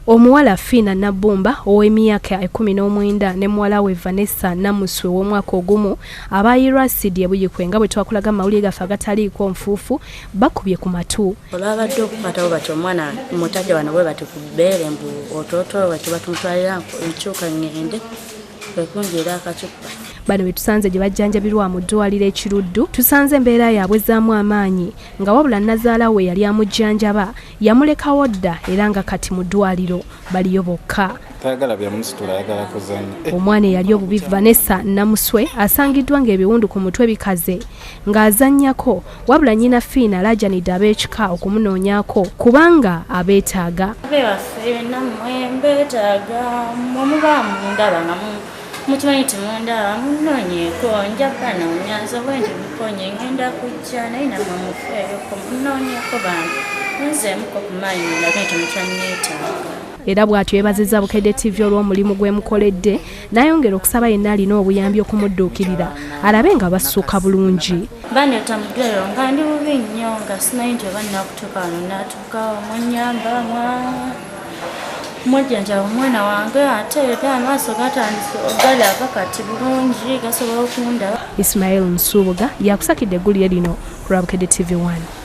Omuwala Fiina Nabbumba ow'emyaka 19 ne muwala we Vanessa Namuswe ow'omwaka ogumu abaayiirwa asidi e Buikwe nga bwe twakulaga mu mawulire gaffe agataliiko nfuufu bakubye ku matu. Olwabadde okukwatawo bati omwana mutadde wano bwe bati ku bbeere mbu otootolo bati batumutwalira nkyuka ŋŋende kwekunjiira akacupa. Bano be tusanze gye bajjanjabirwa mu ddwaliro e Kiruddu tusanze embeera yaabwe ezzaamu amaanyi nga wabula nnazaala we eyali amujjanjaba yamulekawo dda era nga kati mu ddwaliro baliyo bokka. Tayagala byamusitula ayagala kuzannya. Omwana eyali obubi Vanessa Namuswe asangiddwa ng'ebiwundu ku mutwe bikaze ng'azannyako wabula nnyina Fiina alaajanidde ab'ekika okumunoonyaako kubanga abeetaaga. Abewaffe nammwe mbeetaaga mmwe muba mundaba nga mukimanyi nti mundaba munnoonyeeko nja banoonya nze bwe ndi muponye ngenda kujja naye nammwe mufeeyoko munnoonyeeko bambi munzeemuko ku maanyi mundage nti mukyanneetaaga. Era bw'atyo yeebazizza Bukedde TV olw'omulimu gw'emukoledde n'ayongera okusaba yenna alina obuyambi okumudduukirira alabe nga bassuuka bulungi. Bandeeta mu ddwaliro nga ndi bubi nnyo nga simanyi nti oba nnakutuuka wano naatuukawo munnyamba mwajjanjaba omwana wange ate era amaaso gatandise ogalaba kati bulungi gasobola okundaba. Ismail Nsubuga yakusakidde eggulire lino ku lwa Bukedde TV 1.